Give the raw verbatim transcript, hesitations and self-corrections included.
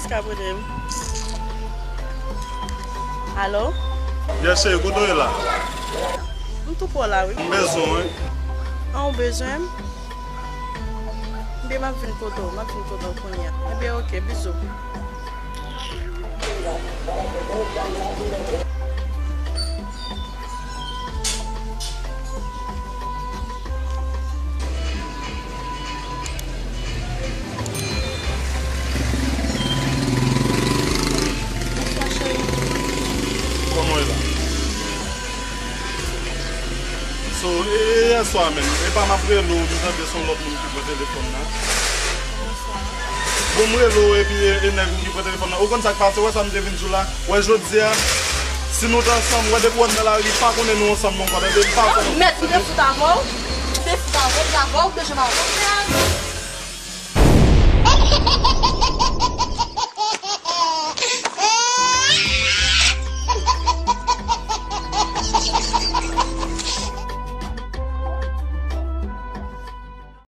Ka rele m. Alo? Yes, cheri, kote w ye la? M tou pran la, wi. M bezwen w, wi. An, ou bezwen m? Ebyen, m ap vin kote w, m ap vin kote w kounye a. Ebyen, oke, bizou. Bonswa, cheri. Kòman w ye la? So, e, e yè swa menm, e pa m ap rele w, m tande se yon lòt moun ki pran telefòn nan. Bonswa. Bon, m rele w, epi e, e nèg ou ki pran telefòn nan. Ou konn sa k pase, w wè sa m te vin di w la? W wè jodi a, si nou t ansanm, w wè depi w wè m nan lari, pa konnen nou ansanm non, tande, m pa konnen. Mèt, m te fout avè w, m te fout avè w, m te avè w, m te janm avè w, m te avè w.